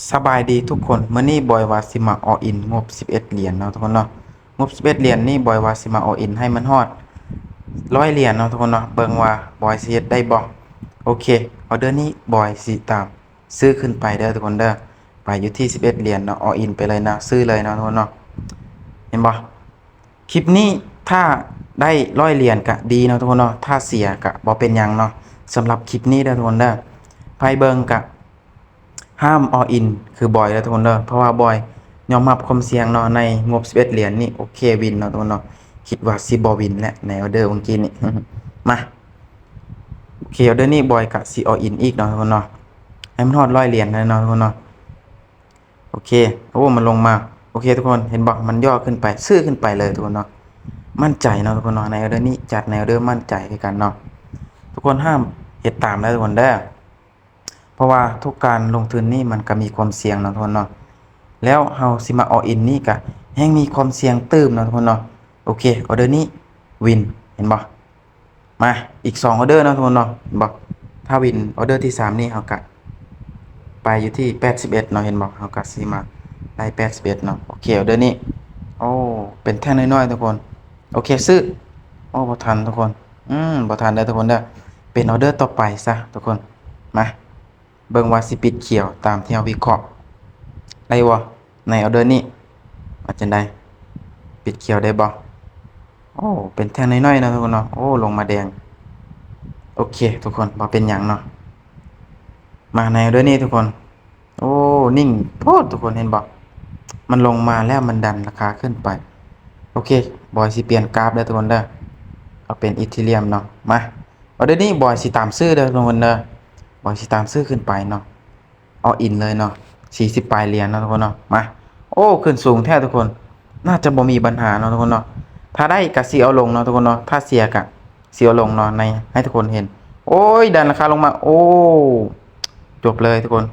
ສະບາຍດີທຸກຄົນ, ມື້ນີ້ບອຍວ່າຊິມາ all in ງົບສິບເອັດຫຼຽນເນາະທຸກຄົນເນາະ. ງົບສິບເອັດຫຼຽນນີ້ບອຍວ່າຊິມາ all in ໃຫ້ມັນຮອດຮ້ອຍຫຼຽນເນາະທຸກຄົນເນາະ. ເບິ່ງວ່າບອຍຊິເຮັດໄດ້ບໍ່? ໂອເຄ, ອໍເດີນີ້ບອຍຊິຕາມຊື້ຂຶ້ນໄປເດີທຸກຄົນເດີ. ໄປຢູ່ທີ່ສິບເອັດຫຼຽນເນາະ, all in ໄປເລີຍນະ, ຊື້ເລີຍເນາະທຸກຄົນເນາະ. ເຫັນບໍ່? ຄລິບນີ້ຖ້າໄດ້ຮ້ອຍຫຼຽນກະດີເນາະທຸກຄົນເນາະ, ຖ້າເສຍກະບໍ່ເປັນຫຍັງເນາະ. ສຳລັບຄລິບນີ້ເດີທຸກຄົນເດີ, ໃຜເບິ່ງກະຫ້າມ all in ຄືບອຍເດີທຸກຄົນເດີ, ເພາະວ່າບອຍຍອມຮັບຄວາມສ່ຽງເນາະ. ໃນງົບສິບເອັດຫຼຽນນີ້ ໂອເຄ ວິນເນາະທຸກຄົນເນາະ. ຄິດວ່າຊິບໍ່ວິນແຫຼະໃນອໍເດີມື້ກີ້ນີ້. ມາ ໂອເຄ, ອໍເດີນີ້ບອຍກະຊິ all in ອີກເນາະທຸກຄົນເນາະ, ໃຫ້ມັນຮອດຮ້ອຍຫຼຽນເລີຍເນາະທຸກຄົນເນາະ. ໂອເຄ, ໂອ້ ມັນລົງມາ. ໂອເຄທຸກຄົນ, ເຫັນບໍ່? ມັນຫຍໍ້ຂຶ້ນໄປ, ຊື້ຂຶ້ນໄປເລີຍທຸກຄົນເນາະ. ໝັ້ນໃຈເນາະທຸກຄົນເນາະ, ໃນອໍເດີນີ້ຈັດໃນອໍເດີໝັ້ນໃຈຄືກັນເນາະ. ທຸກຄົນຫ້າມເຮັດຕາມເດີທຸກຄົນເດີ, ເພາະວ່າທຸກການລົງທຶນນີ້ມັນກະມີຄວາມສ່ຽງເນາະທຸກຄົນເນາະ. ແລ້ວເຮົາຊິມາ all in ນີ້ກະແຮ່ງມີຄວາມສ່ຽງຕື່ມເນາະທຸກຄົນເນາະ. ໂອເຄ, ອໍເດີນີ້ວິນ, ເຫັນບໍ່? ມາ ອີກສອງອໍເດີເນາະທຸກຄົນເນາະ, ເຫັນບໍ່? ຖ້າວິນອໍເດີທີສາມນີ້ ເຮົາກະໄປຢູ່ທີ່ແປດສິບເອັດເນາະ, ເຫັນບໍ່? ເຮົາກະຊິມາໄດ້ແປດສິບເອັດເນາະ. ໂອເຄ, ອໍເດີນີ້ ໂອ້ ເປັນແທ່ງນ້ອຍໆທຸກຄົນ. ໂອເຄ, ຊື້. ໂອ້ ບໍ່ທັນທຸກຄົນ, ອືມ ບໍ່ທັນເດີທຸກຄົນເດີ. ເປັນອໍເດີຕໍ່ໄປຊະທຸກຄົນ. ມາ ເບິ່ງວ່າຊິປິດຂຽວຕາມທີ່ເຮົາວິເຄາະໄດ້ບໍ່? ໃນອໍເດີນີ້ວ່າຈັ່ງໃດ? ປິດຂຽວໄດ້ບໍ່? ໂອ້ ເປັນແທ່ງນ້ອຍໆເນາະທຸກຄົນເນາະ. ໂອ້ ລົງມາແດງ. ໂອເຄທຸກຄົນ, ບໍ່ເປັນຫຍັງເນາະ. ມາໃນອໍເດີນີ້ທຸກຄົນ. ໂອ້ ນິ່ງໂພດທຸກຄົນ, ເຫັນບໍ່? ມັນລົງມາແລ້ວມັນດັນລາຄາຂຶ້ນໄປ. ໂອເຄ, ບອຍຊິປ່ຽນກາບເດີທຸກຄົນເດີ, ເອົາເປັນອີເທີຣຽມເນາະ. ມາ ອໍເດີນີ້ບອຍຊິຕາມຊື້ເດີທຸກຄົນເດີ, ບອຍຊິຕາມຊື້ຂຶ້ນໄປເນາະ. all in ເລີຍເນາະ, ສີ່ສິບປາຍຫຼຽນເນາະທຸກຄົນເນາະ. ມາ ໂອ້ ຂຶ້ນສູງແທ້ທຸກຄົນ, ໜ້າຈະບໍ່ມີບັນຫາເນາະທຸກຄົນເນາະ. ຖ້າໄດ້ກະຊິເອົາລົງເນາະທຸກຄົນເນາະ, ຖ້າເສຍກະຊິເອົາລົງເນາະ, ໃນ ໃຫ້ທຸກຄົນເຫັນ. ໂອ້ຍ ດັນລາຄາລົງມາ. ໂອ້ ຈົບເລີຍທຸກຄົນ,